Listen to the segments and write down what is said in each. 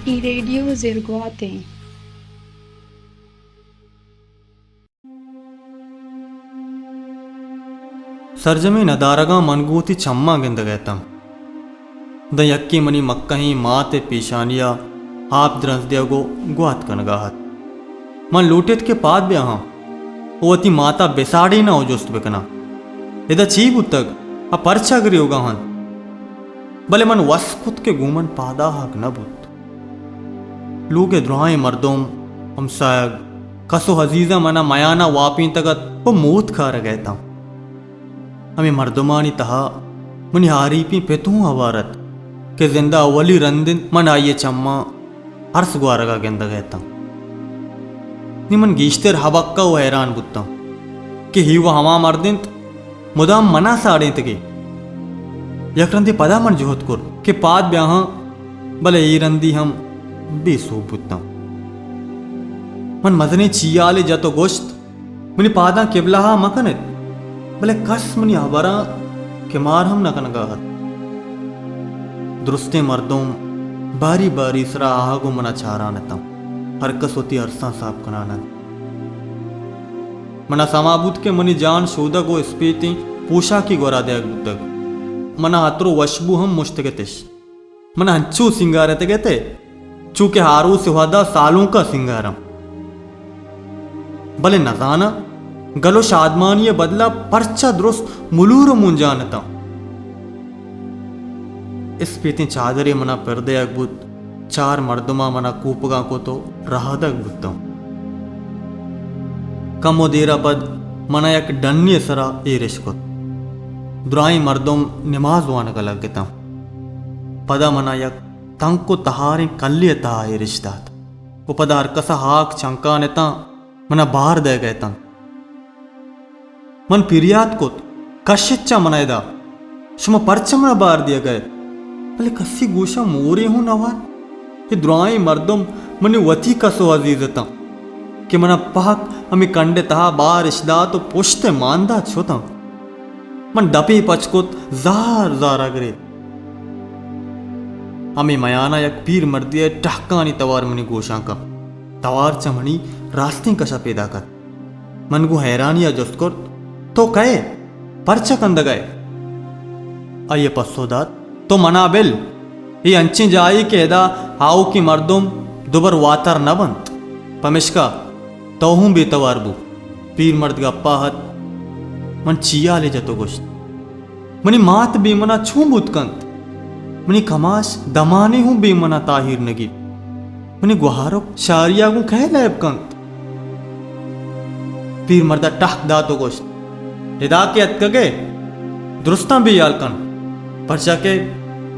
اے ریڈیو زرگوات اِنت۔ سرجمیں ندارگاں من گوں وتی چماں گندگ ءَ اتاں۔ داں یکے منی مکہیں مات ءِ پیشانی ءَ آپ درنز دیگ ءُ گوات کنگ ءَ اَت۔ من لوٹ اِت کہ پاد بیا آں ءُ وتی مات ءَ بساڑیناں ءُ جست بکناں، ادا چی بوتگ ءُ پرچا گریوگ ءَ اِنت؟ بلے من وس کت کہ گوں من پاد آہگ نہ بوت۔ لوگ ءِ دراہیں مردم، ہمسایگ، کس ءُ عزیزاں من ءَ میان ءَ واپینتگ اَت ءُ موت کارگ ءَ اتاں۔ ہمے مردمانی تہا منی آریپیں پت اوں ہوار اَت کہ زند ءِ اولی رند اِنت من آئی ءِ چماں ارس گوارگ ءَ گندگ ءَ اتاں۔ نی من گیشتر ہبکہ ءُ حیران بوتاں کہ ہیوا ہما مرد اِنت مدام من ءَ ساڑینتگ ئے۔ یک رندے پدا من جہد کرت کہ پاد بیا آں، بلے اے رندی ہم بے سوب بوتاں۔ من مزنیں چیہالے جت ءُ گوشت، منی پاداں کبلہ ءَ مہ کن اِت، بلے کس منی ہبراں کمار ہم نہ کنگ ءَ اَت۔ درستیں مردم باری باری سرا آہگ ءَ من ءَ چاران اتاں، ہر کس وتی ارساں ساپ کنان اَت۔ من ءَ سما بوت کہ منی جان شودگ ءُ اسپیتیں پوشاکے گورا دیگ بوتگ۔ من ءَ عطر ءُ وشبو ہم مشتگ اتش۔ من ءَ انچو سینگار اتگ ات، چو کہ آروس ءِ وہد ءَ سالونک ءَ سینگاراں۔ بلے نزاناں گل ءُ شادمانی ءِ بدل ءَ پرچا درست ملور ءُ مونجان اتاں۔ اسپیتیں چادرے من ءَ پر دیگ بوت، چار مردماں من ءَ کوپگاں کت ءُ رہادگ بوتاں۔ کمو دیر ءَ پد من ءَ یک ڈنے ءِ سرا ایر اِش کت۔ دراہیں مردم نماز وانگ ءَ لگتاں۔ پدا من ءَ یک تنک ءُ تہاریں کلے ءِ تہا ایر اِش دات ءُ پدا ہرکس ءَ ہاک چنکان اتاں، من ءَ بار دئیگ ءَ اتنت۔ من پریات کت، کش اِت چہ من ءَ ادا، شما پرچا من ءَ بار دیگ ءَ ات؟ بلے کسی گوش ءَ مورے ہوں نہ وارت۔ اے دراہیں مردم منی وتی کس ءُ عزیز اتاں کہ من ءَ پہک ہمے کنڈ ءِ تہا بار اِش دات ءُ پشت ءَ مان دات شتاں۔ من دپے پچ کت، زار زار ءَ گریت۔ ہمے میان ءَ یک پیر مردے ءِ ٹہکانی توار منی گوشاں کپت۔ توار چہ منی راستیں کش ءَ پیداک اَت۔ من گوں حیرانی ءَ جست کرت، تو کئے؟ پرچا کندگ ءَ ئے؟ آئی ءَ پسو دات، تو من ءَ بل، اے انچیں جاہے کہ ادا آؤکیں مردم دوبر واتر نہ بنت، پمیشکا تو ہوں بے توار بو۔ پیر مرد گپ ءَ اَت، من چیہالے جت ءُ گوشت، منی مات بے من ءَ چون بوت کنت؟ منی کماش دمانے ہوں بے من ءَ تاہیر نہ گیت۔ منی گوہارک شاری ءَ گوں کئے لیب کنت؟ پیر مرد ءَ ٹہک دات ءُ گوشت، ادا کہ اتکگ ئے، درستاں بے ہیال کن، پرچا کہ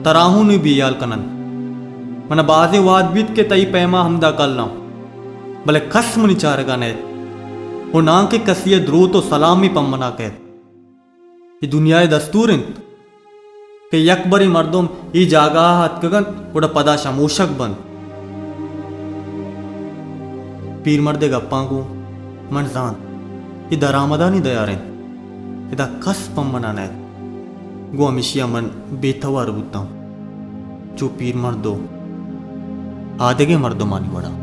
ترا ہوں نی بے ہیال کن اَنت۔ من ءَ بازیں وہد بیت کہ تئی پیم ءَ ہمدا کلاں، بلے کس منی چارگ ءَ نئیت ءُ ناں کہ کسی ءِ دروت ءُ سلامے پہ من ءَ کئیت۔ اے دنیا ءِ دستور اِنت کہ یک برے مردم اے جاگہ ءَ اتکگ اَنت، گڑا پدا شموشگ بنت۔ پیر مرد ءِ گپاں گوں من زانت، اے درآمدانی دیار اِنت، ادا کس پہ من ءَ نئیت۔ گوں ہمیشی ءَ من بے توار بوتاں، چو پیر مرد ءُ آدگہ مردمانی وڑا۔